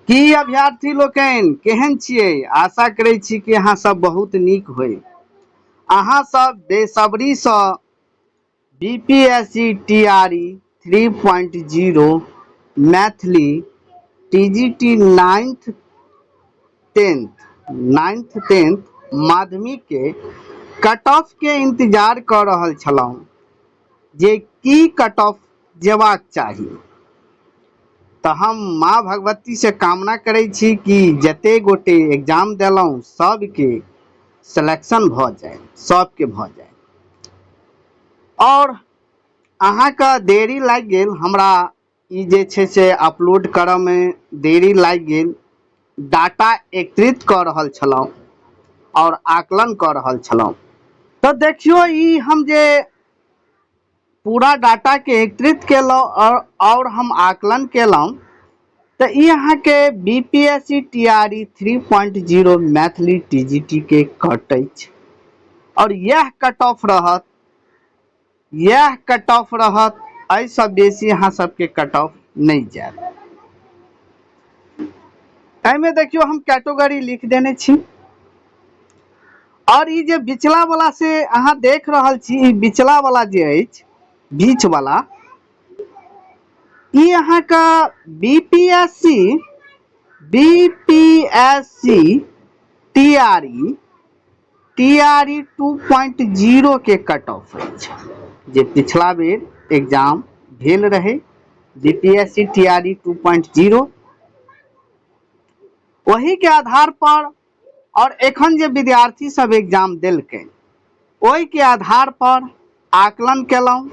की अभ्यर्थी लोकनि केहन छियै? आशा करै छी कि अहाँ सब बहुत नीक होइ। अहाँ सब बेसब्रीसँ B P S C T R E 3.0 Maithili T G T ninth tenth ninth tenth माध्यमिक के कट ऑफ के इंतजार कऽ रहल छलहुँ जे की कट ऑफ जेबाक चाही। तऽ हम माँ भगवतीसँ कामना करै छी कि जते गोटे एग्जाम देलहुँ सबके सिलेक्शन भऽ जाय, सबके भऽ जाय। आओर अहाँके देरी लागि गेल, हमरा ई जे छै से अपलोड करऽमे देरी लागि गेल। डाटा एकत्रित कऽ रहल छलहुँ आओर आकलन कऽ रहल छलहुँ। तऽ देखियौ, ई हम जे पूरा डाटाके एकत्रित केलहुँ आओर हम आकलन केलहुँ, तऽ ई अहाँके B P S C T R E 3.0 Maithili T G T के कट अछि आओर इएह कट ऑफ रहत, इएह कट ऑफ रहत। एहिसँ बेसी अहाँ सबके कट ऑफ नहि जायत। एहिमे देखियौ, हम कैटेगरी लिख देने छी और ई जे बिचला वाला से अहाँ देख रहल छी, ई बिचला वाला जे अछि, बीच वाला, ई अहाँके BPSC TRE 2.0 के कट ऑफ अछि, जे पिछला बेर एग्जाम भेल रहे बीपीएससी टीआरई 2.0, ओही के आधार पर और एखन जे विद्यार्थी सब एग्जाम देलकै ओहि के आधार पर आकलन केलहुँ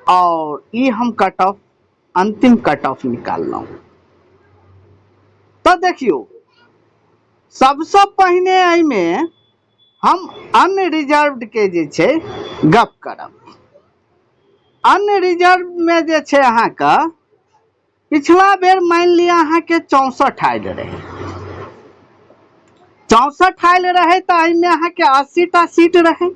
और ई हम कट ऑफ, अंतिम कट ऑफ निकाललहुँ। तऽ देखियौ, सबसँ पहिने एहिमे हम अनरिजर्व्ड के जे छै गप करब। अनरिजर्व मे जे छै अहाँके पिछला बेर मानि लिअ अहाँके 64 आयल रहै, 64 आयल रहै, तऽ एहिमे अहाँके 80टा सीट रहै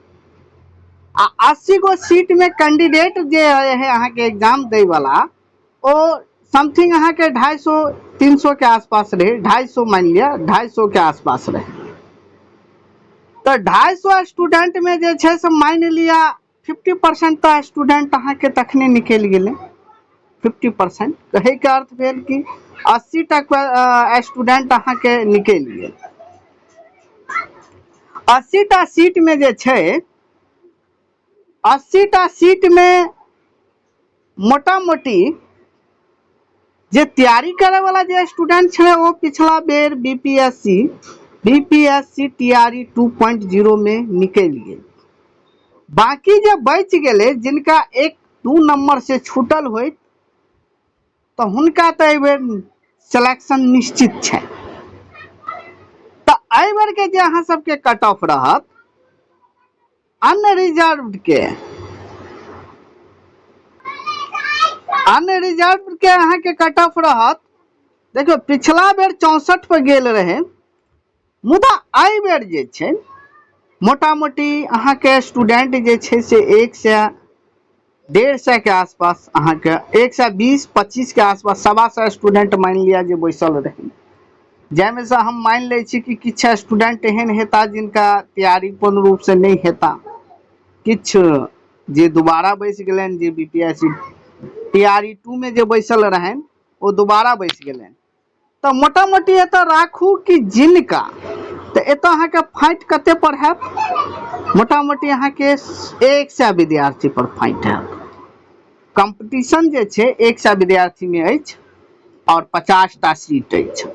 आ 80 गो सीट मे कैंडिडेट जे है अहाँके एग्जाम दै वाला, ओ समथिंग अहाँके 250 300 के आसपास रहै। 250 मानि लिअ, 250 के आसपास रहै। तऽ 250 स्टूडेंट मे जे छै से मानि लिअ 50% तऽ स्टूडेंट अहाँके तखने निकलि गेलै। 50% कहैके अर्थ भेल कि 80टा स्टूडेंट अहाँके निकलि गेल। 80टा सीटमे जे छै, 80टा सीटमे मोटा मोटी जे तैयारी करे वाला जे स्टूडेंट छलै, ओ पिछला बेर बीपीएससी टीआरई 2.0 में निकलि गेल। बाकी जे बचि गेलै, जिनका एक दू नंबर से छूटल होइत, तऽ हुनका तऽ एहिबेर सिलेक्शन निश्चित छै। तऽ एहिबेर के जे अहाँ सबके कट ऑफ रहत अनरिजर्व के, अनरिजर्व के अहाँके कट ऑफ रहत, देखियौ, पिछला बेर 64 पर गेल रहे, मुदा एहि बेर जे छै मोटा मोटी अहाँके स्टूडेंट जे छै से 100 150 के आसपास, अहाँके 120 25 के आसपास, 125 स्टूडेंट मानि लिअ जे बैसल रहै, जाहिमे से हम मानि लै छी कि किछु स्टूडेंट एहन हेता जिनका तैयारी पूर्ण रूपसँ नहि हेता, किछु जे दोबारा बैस गेलनि, जे B P S C T R E 2 मे जे बैसल रहनि ओ दोबारा बैस गेलनि। तऽ मोटा मोटी एतऽ राखू कि जिनका तऽ एतऽ अहाँके फाइट कते पर हैत? मोटा मोटी अहाँके 100 विद्यार्थी पर फाइट हैत। कंपटीशन जे छै 100 विद्यार्थी मे अछि और 50टा सीट अछि।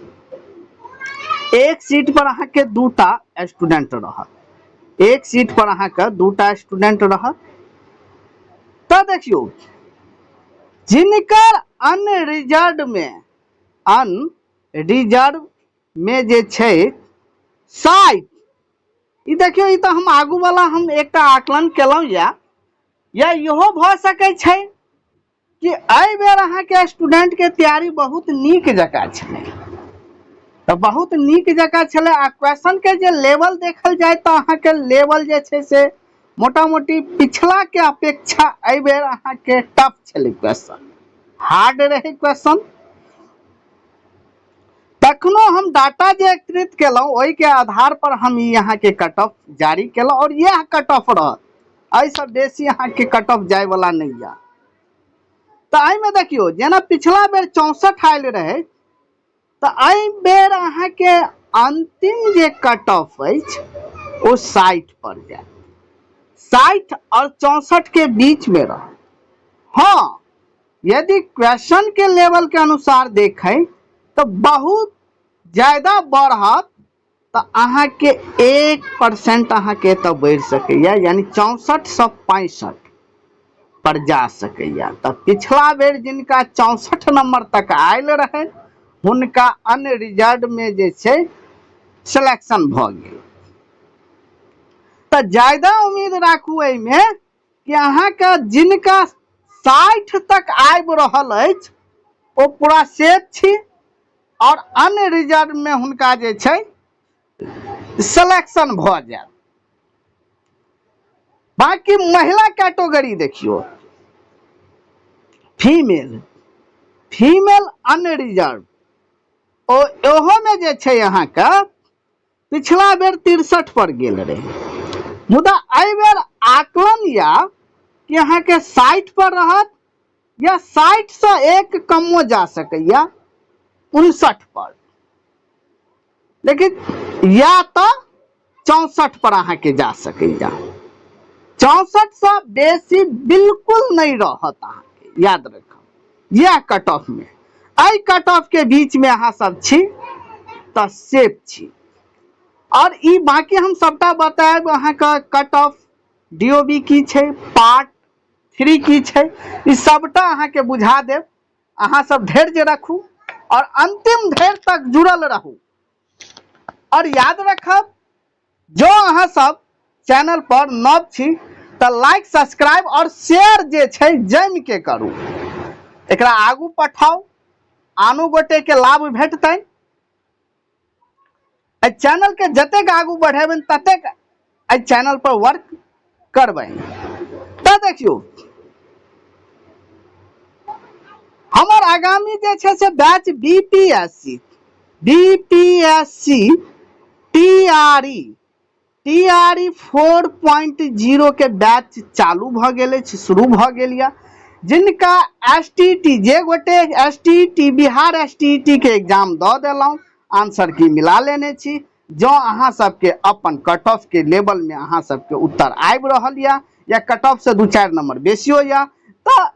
एक सीट पर अहाँके दूटा स्टूडेंट रहत, एक सीट पर अहाँके दूटा स्टूडेंट रहत। तऽ देखियौ, जिनकर अनरिजर्व मे अनरिजर्व मे जे छै 60, ई देखियौ, ई तऽ हम आगू वाला हम एकटा आकलन केलहुँ या इहो भऽ सकै छै कि एहि बेर अहाँके स्टूडेंट के तैयारी बहुत नीक जकाँ छलै, तऽ बहुत नीक जकाँ छलै आ क्वेश्चन के जे लेवल देखल जाय तऽ अहाँके लेवल जे छै से मोटा मोटी पिछला के अपेक्षा एहि बेर अहाँके टफ छलै, क्वेश्चन हार्ड रहै क्वेश्चन। तखनो हम डाटा जे एकत्रित केलहुँ ओहिके आधार पर हम ई अहाँके कट ऑफ जारी केलहुँ आओर इएह कट ऑफ रहत। एहिसँ बेसी अहाँके कट ऑफ जायवला नहि यऽ। तऽ एहिमे देखियौ, जेना पिछला बेर 64 आयल रहै, तऽ एहि बेर अहाँके अंतिम जे कट ऑफ अछि ओ 60 पर जायत। 60 आओर 64 के बीच में रहत। हाँ, यदि क्वेश्चन के लेवल के अनुसार देखें तो बहुत ज्यादा बढ़त, तऽ अहाँके 1% अहाँके तऽ बढ़ि सकैए, यानी 64 से 65 पर जा सकैए। तऽ पिछला बेर जिनका 64 नंबर तक आयल रहै, हुनका अनरिजर्व में जे छै सिलेक्शन भऽ गेल। तऽ ज्यादा उम्मीद राखू एहिमे कि अहाँके जिनका 60 तक आबि रहल अछि ओ पूरा सेफ छी और अन्य रिजर्व में हुनका जे छै सिलेक्शन भऽ जायत। बाकी महिला कैटेगरी देखियौ, फीमेल, फीमेल अनरिजर्व, ओ ओहोमे जे छै अहाँके पिछला बेर 63 पर गेल रहे, मुदा एहि बेर आकलन या कि अहाँके 60 पर रहत या 60 से एक कमो जा सकैया, 59 पर, लेकिन या तऽ 64 पर अहाँके जा सकैया। 64 से बेसी बिल्कुल नहीं रहत अहाँके, याद रखब। यह कट ऑफ में, एहि कट ऑफ के बीच में अहाँ सब छी तऽ सेफ छी। और ई बाकी हम सबटा बतायब अहाँके कट ऑफ डीओबी की छै, पार्ट 3 की छै, ई सबटा अहाँके बुझा देब। अहाँ सब धैर्य रखू और अंतिम धैर्य तक जुड़ल रहू। और याद रखब, जो अहाँ सब चैनल पर नव छी तऽ लाइक, सब्सक्राइब और शेयर जे छै जमि के करू, एकरा आगू पठाउ, आनो गोटे के लाभ भेटतनि। एहि चैनल के जतेक आगू बढ़ेबनि ततेक एहि चैनल पर वर्क करबनि। तऽ देखियौ, हमर आगामी जे छै से बैच बीपीएससी, बीपीएससी टीआरई, टीआरई 4.0 के बैच चालू भऽ गेल अछि, शुरू भऽ गेल यऽ। जिनका एस टी टी, जे गोटे S T T, Bihar S T T के एग्जाम दऽ देलहुँ, आंसर की मिला लेने छी, जँ अहाँ सबके अपन कट ऑफ के लेवल में अहाँ सबके उत्तर आबि रहल यऽ या कट ऑफ से 2-4 नंबर बेसियो यऽ, तऽ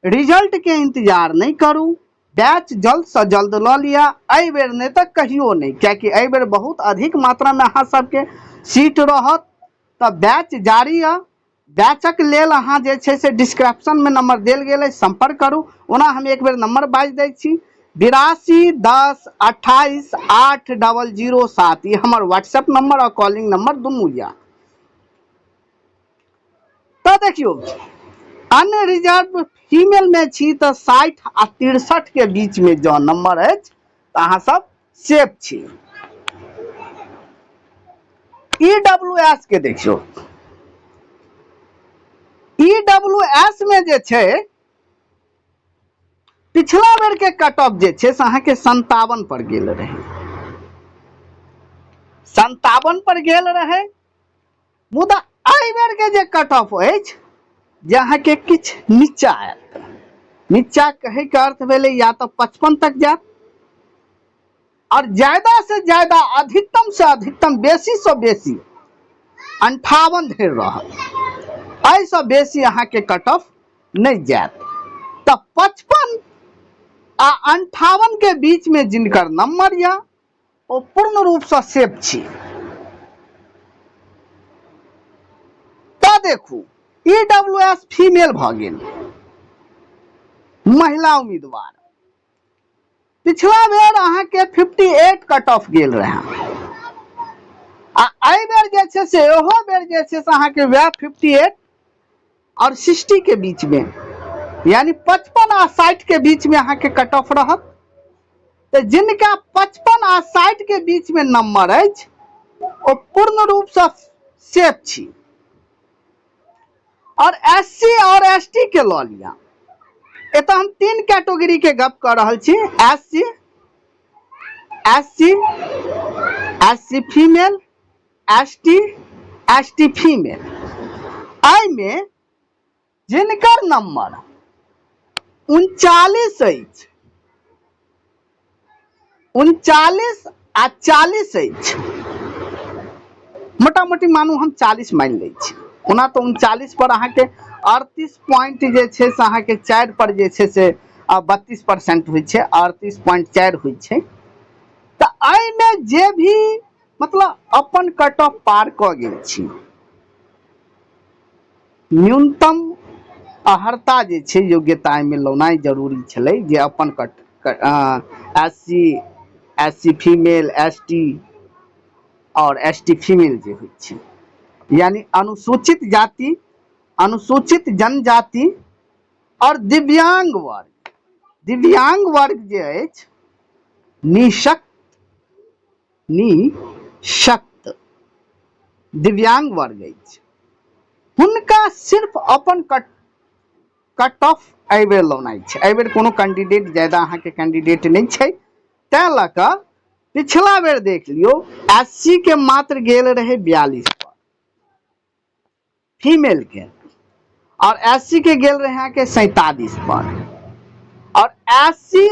रिजल्ट के इंतजार नहीं करू, बैच जल्द से जल्द लऽ लिअ। एहि बेर नहि तऽ कहियो नहि, कियाकि एहि बेर बहुत अधिक मात्रा में अहाँ सबके सीट रहत। तऽ बैच जारी यऽ, बैचक लेल अहाँ जे छै से डिस्क्रिप्शन में नंबर देल गेल अछि, संपर्क करू। ओना हम एक बेर नंबर बाजि दै छी, 82 10 28 8 00 7, ई हमर व्हाट्सएप नंबर और कॉलिंग नंबर दुनू यऽ। तऽ देखियौ, अनरिजर्व फीमेल में छी तऽ 60 आ 63 के बीच में जँ नंबर अछि तऽ अहाँ सब सेफ छी। ईडब्ल्यूएस के देखियौ, ईडब्ल्यूएस में जे छै पिछला बेर के कट ऑफ जे छै से अहाँके 57 पर गेल रहे, 57 पर गेल रहे। मुदा एहि बेर के जे कट ऑफ अछि जे अहाँके किछु नीचा आयत, नीचा कहै के अर्थ भेलै या तऽ 55 तक जायत और ज्यादा से ज्यादा, अधिकतम से अधिकतम, बेसी से बेसी 58 धरि रहत, एहिसँ बेसी अहाँके कट ऑफ नहि जायत। तऽ 55 आ 58 के बीच में जिनकर नंबर यऽ ओ पूर्ण रूपसँ सेफ छी। तऽ देखू, ईडब्ल्यूएस फीमेल भऽ गेल, महिला उम्मीदवार। पिछला बेर अहाँके 58 कट ऑफ गेल रहै आ एहि बेर जे छै से ओहो बेर जे छै से अहाँके वएह 58 और 60 के बीच में, यानी 55 आ 60 के बीच में अहाँके कट ऑफ रहत। तऽ जिनका 55 आ 60 के बीच में नंबर अछि ओ पूर्ण रूपसँ सेफ छी। और एस सी और एस टी के लऽ लिअ, एतऽ हम 3 कैटेगरी के गप कऽ रहल छी, S C, S C, S C female, S T, S T female. एहिमे जिनकर नंबर 39 अछि, 39 आ 40 अछि, मोटा मोटी मानू हम 40 मानि लै छी। ओना तऽ 39 पर अहाँके 38 पॉइंट जे छै से अहाँके 4 पर जे छै से 32% होइ छै, 38.4 होइ छै। तऽ एहिमे जे भी मतलब अपन कट ऑफ पार कऽ गेल छी, न्यूनतम अर्हता जे छै योग्यता एहिमे लौनाइ जरूरी छलै जे अपन cut S C, S C female, S T आओर एस टी फीमेल जे होइ छै, यानी अनुसूचित जाति, अनुसूचित जनजाति आओर दिव्यांग वर्ग। दिव्यांग वर्ग जे अछि निशक्त, निशक्त दिव्यांग वर्ग अछि, हुनका सिर्फ अपन कट कट ऑफ एहिबेर लौनाइ छै। एहिबेर कोनो कैंडिडेट ज्यादा अहाँके कैंडिडेट नहि छै, तैं लऽ कऽ पिछला बेर देख लियौ एस सी के मात्र गेल रहै 42 पर फीमेल के, और एस सी के गेल रहे अहाँके 47 पर, और एस सी,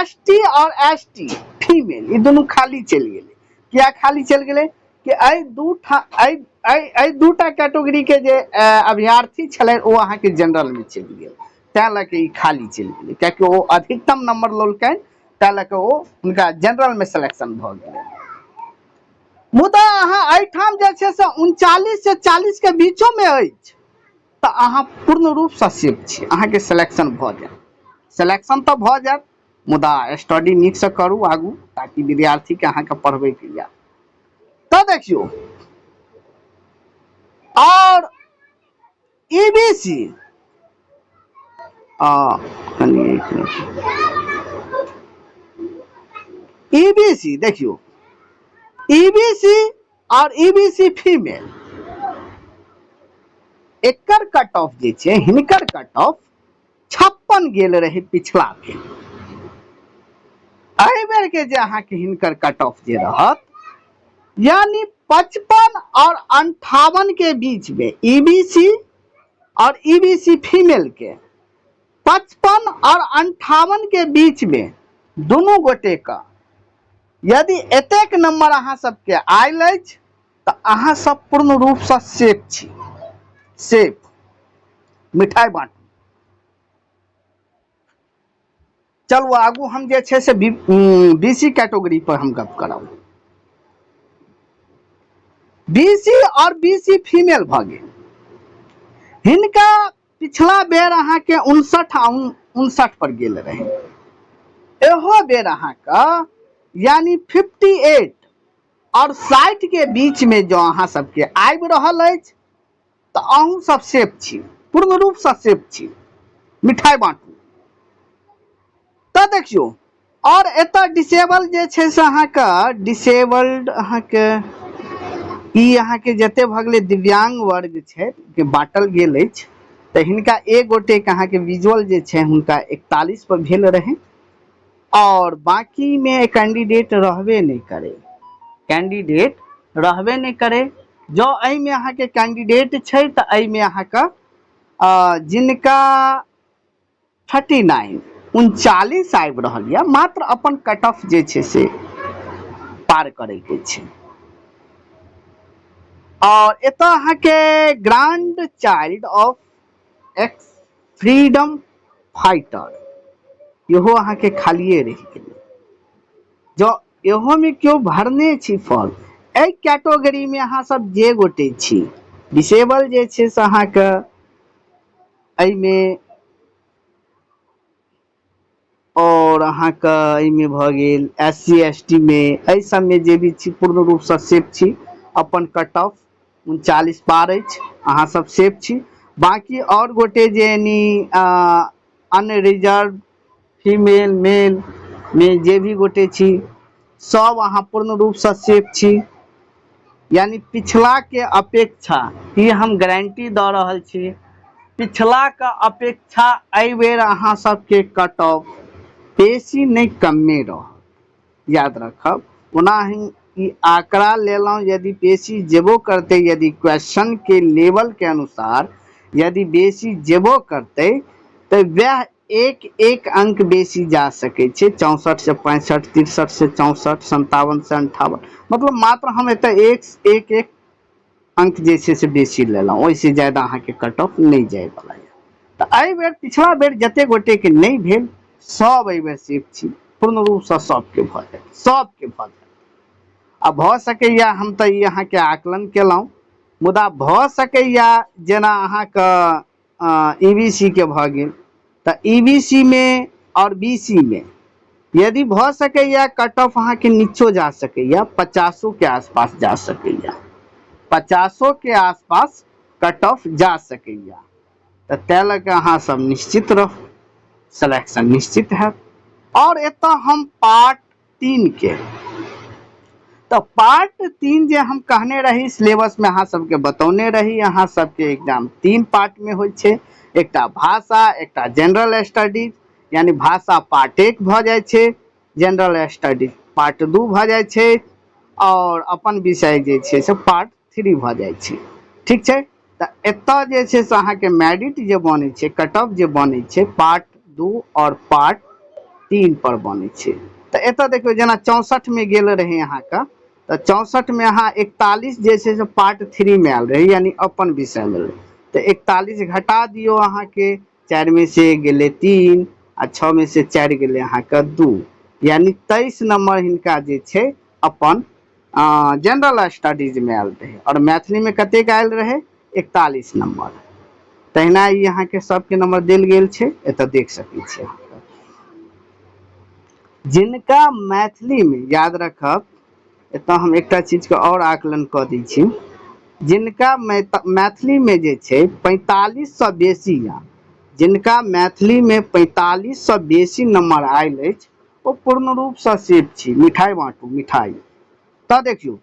एस टी और एस टी फीमेल ई दुनू खाली चलि गेलै। किया खाली चलि गेलै कि एहि दू ठा एहि एहि एहि दूटा कैटेगरी के जे अभ्यर्थी छलै ओ अहाँके जनरल मे चलि गेल, तैं लऽ के ई खाली चलि गेलै, कियाकि ओ अधिकतम नंबर लौलकनि, तैं लऽ के ओ हुनका जनरल मे सिलेक्शन भऽ गेलै। मुदा अहाँ एहिठाम जे छै से 39 से 40 के बीचो मे अछि तऽ अहाँ पूर्ण रूपसँ सेफ छी, अहाँके सिलेक्शन भऽ जायत। सिलेक्शन तऽ भऽ जायत, मुदा स्टडी नीकसँ करू आगू, ताकि विद्यार्थीके अहाँके पढ़बैके यऽ। तऽ देखियौ, आओर ई बी सी कनि एक मिनट, ई बी सी देखियौ, ई बी सी और ई बी सी फीमेल एकर कट ऑफ जे छै, हिनकर कट ऑफ 56 गेल रहे पिछला बेर। एहि बेर के जे अहाँके हिनकर कट ऑफ जे रहत, यानी 55 और 58 के बीच में ईबीसी और ईबीसी फीमेल के 55 और 58 के बीच में दुनू गोटे का यदि एतेक नंबर अहाँ सबके आयल अछि तऽ अहाँ सब पूर्ण रूपसँ सेफ छी, सेफ। मिठाई बांटू। चलू आगू, हम जे छै से बीसी कैटेगरी पर हम गप करब। बीसी और बीसी फीमेल भऽ गेल, हिनका पिछला बेर अहाँके 59 आ 59 पर गेल रहे, एहो बेर अहाँके यानी 58 और 60 के बीच में जो अहाँ सबके आबि रहल अछि तऽ अहूँ सब सेफ छी, पूर्ण रूपसँ सेफ छी, मिठाई बाँटू। तऽ देखियौ, आओर एतऽ डिसेबल जे छै से अहाँके डिसेबल्ड अहाँके ई अहाँके जते भऽ गेलै दिव्यांग वर्ग छै के बाँटल गेल अछि, तऽ हिनका एक गोटेके अहाँके विजुअल जे छै हुनका 41 पर भेल रहै, आओर बाँकीमे कैंडिडेट रहबे नहि करै, कैंडिडेट रहबे नहि करै। जँ एहिमे अहाँके कैंडिडेट छै तऽ एहिमे अहाँके जिनका 39 39 आबि रहल यऽ, मात्र अपन कट ऑफ जे छै से पार करैके छै। आओर एतऽ अहाँके grand child of ex freedom fighter इहो अहाँके खालिए रहि गेलै। जँ इहोमे केओ भरने छी फॉर्म, एहि कैटेगरीमे अहाँ सब जे गोटे छी डिसेबल जे छै से अहाँके एहिमे आओर अहाँके एहिमे भऽ गेल एस सी एस टी मे, एहि सबमे जे भी छी पूर्ण रूपसँ सेफ छी। अपन कट ऑफ 39 पार अछि, अहाँ सब सेफ छी। बाँकी आओर गोटे जे यानी अनरिजर्व फीमेल मेल मे जे भी गोटे छी, सब अहाँ पूर्ण रूपसँ सेफ छी। यानी पिछला के अपेक्षा ई हम गारंटी दऽ रहल छी, पिछला के अपेक्षा एहि बेर अहाँ सबके कट ऑफ बेसी नहि कमे रहत। याद रखब। ओना ही ई आंकड़ा लेलहुँ, यदि बेसी जेबो करतै, यदि क्वेश्चन के लेवल के अनुसार यदि बेसी जेबो करतै तऽ वएह एक एक अंक बेसी जा सकै छै। 64 से 65, 63 से 64, 57 से 58, मतलब मात्र हम एतऽ एक एक एक अंक जे छै से बेसी लेलहुँ, ओहिसँ ज्यादा अहाँके कट ऑफ नहि जायवला यऽ। तऽ एहि बेर पिछला बेर जते गोटेके नहि भेल, सब एहि बेर सेफ छी, पूर्ण रूपसँ सबके भऽ जायत, सबके भऽ जायत। आ भऽ सकैए, हम तऽ ई अहाँके आकलन केलहुँ, मुदा भऽ सकैए जेना अहाँके ई बी सी के भऽ गेल, तऽ ई बी सी मे आओर बी सी मे यदि भऽ सकैए कट ऑफ अहाँके नीचो जा सकैए, 50 के आसपास जा सकैए, 50 के आसपास कट ऑफ जा सकैए। तऽ ताहि लऽ कऽ अहाँ सब निश्चित रहू, सिलेक्शन निश्चित हैत। आओर एतऽ हम पार्ट 3 के, तऽ पार्ट 3 जे हम कहने रही सिलेबसमे, अहाँ सबके बतौने रही, अहाँ सबके एग्जाम 3 पार्टमे होइ छै। एकटा भाषा, एकटा जनरल स्टडीज, यानी भाषा पार्ट 1 भऽ जाइ छै, जनरल स्टडीज पार्ट 2 भऽ जाइ छै, आओर अपन विषय जे छै से पार्ट 3 भऽ जाइ छै। ठीक छै? तऽ एतऽ जे छै से अहाँके मेरिट जे बनै छै, कट ऑफ जे बनै छै, पार्ट 2 आओर पार्ट 3 पर बनै छै। तऽ एतऽ देखियौ, जेना 64 मे गेल रहै अहाँके, तऽ 64 मे अहाँ 41 जे छै से पार्ट 3 मे आयल रहै, यानी अपन विषय मे रहै। तऽ 41 घटा दियौ, अहाँके 4 मे से गेलै 3 आ 6 मे से 4 गेलै अहाँके 2, यानी 23 नंबर हिनका जे छै अपन जनरल स्टडीजमे आयल रहै। आओर मैथिलीमे कतेक आयल रहै? 41 नम्बर। तहिना ई अहाँके सबके नंबर देल गेल छै, एतऽ देख सकै छियै। जिनका मैथिलीमे, याद रखब, एतऽ हम एकटा चीजके आओर आकलन कऽ दै छी, जिनका मैथिलीमे जे छै 45 सँ बेसी, या जिनका मैथिलीमे 45 सँ बेसी नंबर आयल अछि, ओ पूर्ण रूपसँ सेफ छी। मिठाइ बाँटू, मिठाइ। तऽ देखियौ,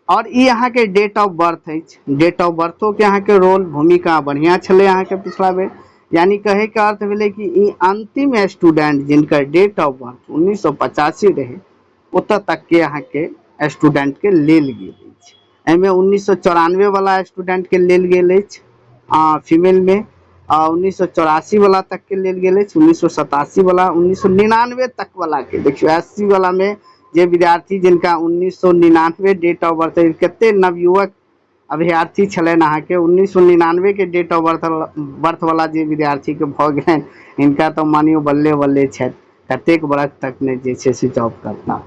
आओर ई अहाँके डेट ऑफ बर्थ अछि। डेट ऑफ बर्थोके अहाँके रोल भूमिका बढ़िआँ छलै अहाँके पिछला बेर। यानी कहैके अर्थ भेलै कि ई अन्तिम स्टूडेंट जिनकर डेट ऑफ बर्थ 1985 रहै, ओतऽ तकके अहाँके स्टूडेंटके लेल गेल अछि। एहिमे 1994 वाला स्टूडेंटके लेल गेल अछि फीमेलमे, आ 1984 वाला तकके लेल गेल अछि, 1987 वाला, 1999 तक वाला के। देखियौ, एस सी वाला मे जे विद्यार्थी जिनका 1999 डेट ऑफ बर्थ, कते नवयुवक अभ्यर्थी छलनि अहाँके 1999 के डेट ऑफ बर्थ वाला जे विद्यार्थी के भऽ गेलनि, हिनका तऽ मानियो बल्ले बल्ले छथि, कतेक बरख तक ने जे छै से जॉब करता।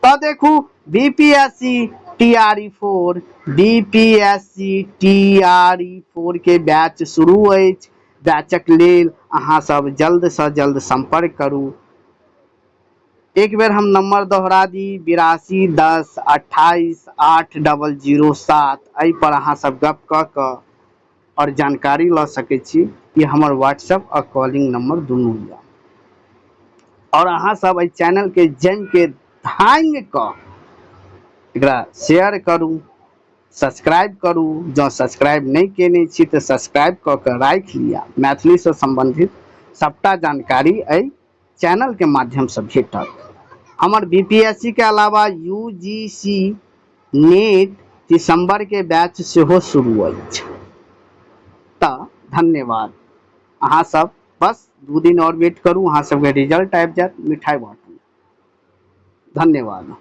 तऽ देखू, B P S C T R E 4, B P S C T R E 4 के बैच शुरू अछि। बैचक लेल अहाँ सब जल्द सँ जल्द संपर्क करू। एक बेर हम नंबर दोहरा दी, 82 10 28 8 0 0 7। एहि पर अहाँ सब गप कऽ कऽ आओर जानकारी लऽ सकै छी। ई हमर व्हाट्सएप आओर कॉलिंग नंबर दुनू यऽ। आओर अहाँ सब एहि चैनलके जमिके धांगि कऽ एकरा शेयर करू, सब्सक्राइब करू। जँ सब्सक्राइब नहि केने छी तऽ सब्सक्राइब कऽ कऽ राखि लिअ। मैथिलीसँ सम्बन्धित सबटा जानकारी एहि चैनलके माध्यमसँ भेटत। हमर बी पी एस सी के अलावा you ji C net दिसम्बरके बैच सेहो शुरू अछि। तऽ धन्यवाद। अहाँ सब बस 2 दिन आओर वेट करू, अहाँ सबके रिजल्ट आबि जायत, मिठाइ बाँटू। धन्यवाद।